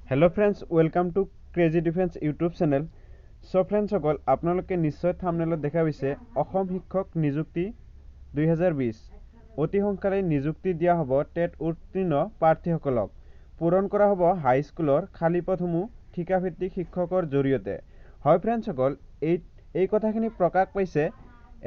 Hello friends, welcome to Crazy Defence YouTube channel. So ফ্ৰেণ্ডছসকল, আপোনালোকে নিশ্চয় থামনেলত দেখা পাইছে অসম শিক্ষক নিযুক্তি 2020। অতি সোনকালে নিযুক্তি দিয়া হ'ব টেট উত্তীৰ্ণ প্ৰাৰ্থীসকলক। পূৰণ কৰা হ'ব হাইস্কুলৰ খালী পদসমূহ ঠিকাভিত্তিক শিক্ষকৰ জৰিয়তে। হয় ফ্ৰেণ্ডছসকল, এই কথাখিনি প্ৰকাশ পাইছে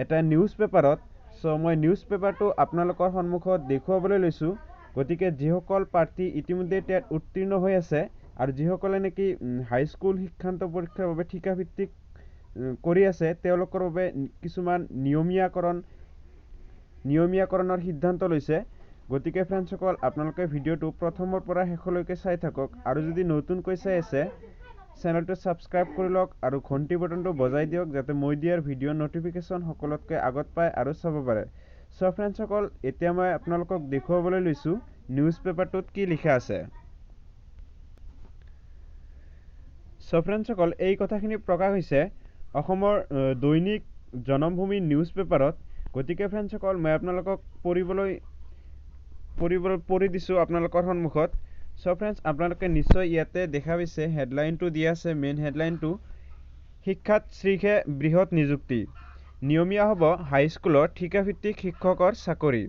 এটা নিউজ পেপাৰত। চ' মই নিউজ পেপাৰটো আপোনালোকৰ সন্মুখত দেখুৱাবলৈ লৈছোঁ। গতিকে যিসকল প্ৰাৰ্থী ইতিমধ্যে টেট উত্তীৰ্ণ হৈ আছে আৰু যিসকলে নেকি হাইস্কুল শিক্ষান্ত পৰীক্ষাৰ বাবে ঠিকাভিত্তিক কৰি আছে, তেওঁলোকৰ বাবে কিছুমান নিয়মীয়াকৰণৰ সিদ্ধান্ত লৈছে। গতিকে ফ্ৰেণ্ডছসকল, আপোনালোকে ভিডিঅ'টো প্ৰথমৰ পৰা শেষলৈকে চাই থাকক আৰু যদি নতুনকৈ চাই আছে চেনেলটো ছাবস্ক্ৰাইব কৰি লওক আৰু ঘণ্টি বটনটো বজাই দিয়ক, যাতে মই দিয়াৰ ভিডিঅ' ন'টিফিকেশ্যন সকলোতকৈ আগত পায় আৰু চাব পাৰে। চ' ফ্ৰেণ্ডছসকল, এতিয়া মই আপোনালোকক দেখুৱাবলৈ লৈছোঁ নিউজ পেপাৰটোত কি লিখা আছে। চ' ফ্ৰেণ্ডছসকল, এই কথাখিনি প্ৰকাশ হৈছে অসমৰ দৈনিক জনমভূমি নিউজ পেপাৰত। গতিকে ফ্ৰেণ্ডছসকল, মই আপোনালোকক পঢ়ি দিছোঁ আপোনালোকৰ সন্মুখত। চ' ফ্ৰেণ্ডছ, আপোনালোকে নিশ্চয় ইয়াতে দেখা পাইছে হেডলাইনটো দিয়া আছে, মেইন হেডলাইনটো, শিক্ষাত শীঘ্ৰে বৃহৎ নিযুক্তি, নিয়মীয়া হ'ব হাইস্কুলৰ ঠিকাভিত্তিক শিক্ষকৰ চাকৰি।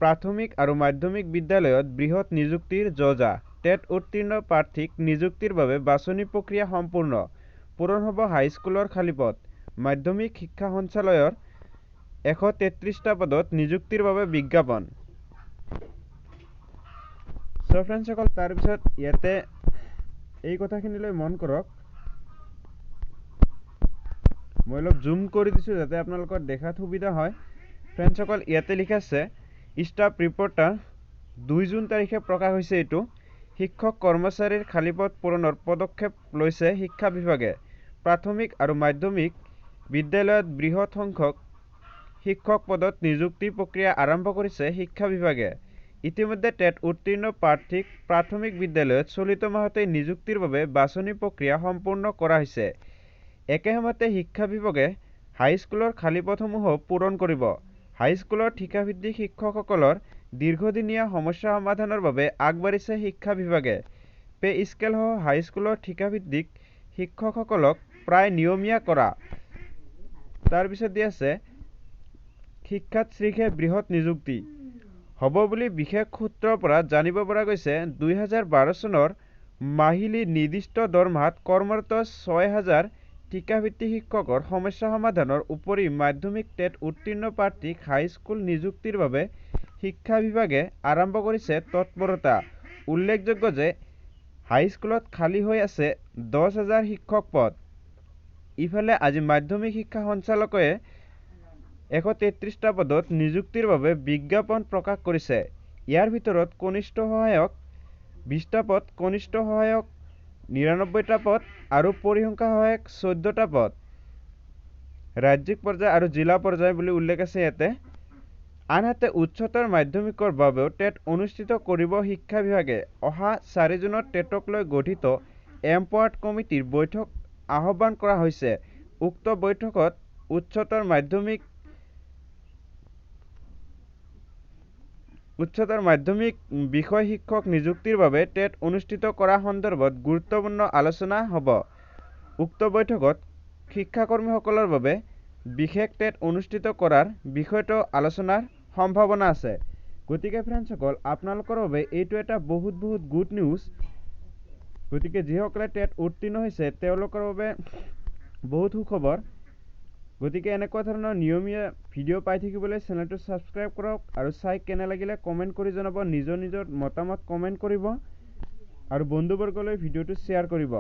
প্ৰাথমিক আৰু মাধ্যমিক বিদ্যালয়ত বৃহৎ নিযুক্তিৰ যো-জা, টেট উত্তীৰ্ণ প্ৰাৰ্থীক নিযুক্তিৰ বাবে বাছনি প্ৰক্ৰিয়া সম্পূৰ্ণ, পূৰণ হ'ব হাইস্কুলৰ খালী পদ। মাধ্যমিক শিক্ষা সঞ্চালয়ৰ 133টা পদত নিযুক্তিৰ বাবে বিজ্ঞাপন। চ' ফ্ৰেণ্ডছসকল, তাৰপিছত ইয়াতে এই কথাখিনিলৈ মন কৰক। মই অলপ জুম কৰি দিছোঁ যাতে আপোনালোকৰ দেখাত সুবিধা হয়। ফ্ৰেণ্ডছসকল, ইয়াতে লিখা আছে ষ্টাফ ৰিপৰ্টাৰ, 2 জুন তাৰিখে প্ৰকাশ হৈছে এইটো। শিক্ষক কৰ্মচাৰীৰ খালী পদ পূৰণৰ পদক্ষেপ লৈছে শিক্ষা বিভাগে। প্ৰাথমিক আৰু মাধ্যমিক বিদ্যালয়ত বৃহৎ সংখ্যক শিক্ষক পদত নিযুক্তি প্ৰক্ৰিয়া আৰম্ভ কৰিছে শিক্ষা বিভাগে। ইতিমধ্যে টেট উত্তীৰ্ণ প্ৰাৰ্থীক প্ৰাথমিক বিদ্যালয়ত চলিত মাহতে নিযুক্তিৰ বাবে বাছনি প্ৰক্ৰিয়া সম্পূৰ্ণ কৰা হৈছে। একে সময়তে শিক্ষা বিভাগে হাইস্কুলৰ খালী পদসমূহো পূৰণ কৰিব। হাইস্কুলৰ ঠিকাভিত্তিক শিক্ষকসকলৰ দীৰ্ঘদিনীয়া সমস্যা সমাধানৰ বাবে আগবাঢ়িছে শিক্ষা বিভাগে। পে স্কেলসহ হাইস্কুলৰ ঠিকাভিত্তিক শিক্ষকসকলক প্ৰায় নিয়মীয়া কৰা। তাৰপিছত দি আছে শিক্ষাত শীঘ্ৰে বৃহৎ নিযুক্তি হ'ব বুলি বিশেষ সূত্ৰৰ পৰা জানিব পৰা গৈছে। 2012 চনৰ মাহিলী নিৰ্দিষ্ট দৰমহাত কৰ্মৰত 6000 ঠিকাভিত্তিক শিক্ষকৰ সমস্যা সমাধানৰ উপৰি মাধ্যমিক টেট উত্তীৰ্ণ প্ৰাৰ্থীক হাইস্কুল নিযুক্তিৰ বাবে শিক্ষা বিভাগে আৰম্ভ কৰিছে তৎপৰতা। উল্লেখযোগ্য যে হাইস্কুলত খালী হৈ আছে 10,000 শিক্ষক পদ। ইফালে আজি মাধ্যমিক শিক্ষা সঞ্চালকে 133টা পদত নিযুক্তিৰ বাবে বিজ্ঞাপন প্ৰকাশ কৰিছে। ইয়াৰ ভিতৰত কনিষ্ঠ সহায়ক 20টা পদ, কনিষ্ঠ সহায়ক 99টা পদ আৰু পৰিসংখ্যা সহায়ক 14টা পদ। ৰাজ্যিক পৰ্যায় আৰু জিলা পৰ্যায় বুলি উল্লেখ আছে ইয়াতে। আনহাতে উচ্চতৰ মাধ্যমিকৰ বাবেও টেট অনুষ্ঠিত কৰিব শিক্ষা বিভাগে। অহা 4 জুনত টেটক লৈ গঠিত এম্পাৱাৰ্ড কমিটিৰ বৈঠক আহ্বান কৰা হৈছে। উক্ত বৈঠকত উচ্চতৰ মাধ্যমিক বিষয় শিক্ষক নিযুক্তিৰ বাবে টেট অনুষ্ঠিত কৰা সন্দৰ্ভত গুৰুত্বপূৰ্ণ আলোচনা হ'ব। উক্ত বৈঠকত শিক্ষাকৰ্মীসকলৰ বাবে বিশেষ টেট অনুষ্ঠিত কৰাৰ বিষয়টো আলোচনাৰ সম্ভাৱনা আছে। গতিকে ফ্ৰেণ্ডছসকল, আপোনালোকৰ বাবে এইটো এটা বহুত বহুত গুড নিউজ। গতিকে যিসকলে টেট উত্তীৰ্ণ হৈছে তেওঁলোকৰ বাবে বহুত সুখবৰ। গতিকে এনেকুৱা ধৰণৰ নিয়মীয়া ভিডিঅ' পাই থাকিবলৈ চেনেলটো ছাবস্ক্ৰাইব কৰক আৰু চাই কেনে লাগিলে কমেণ্ট কৰি জনাব, নিজৰ নিজৰ মতামত কমেণ্ট কৰিব আৰু বন্ধুবৰ্গলৈ ভিডিঅ'টো শ্বেয়াৰ কৰিব।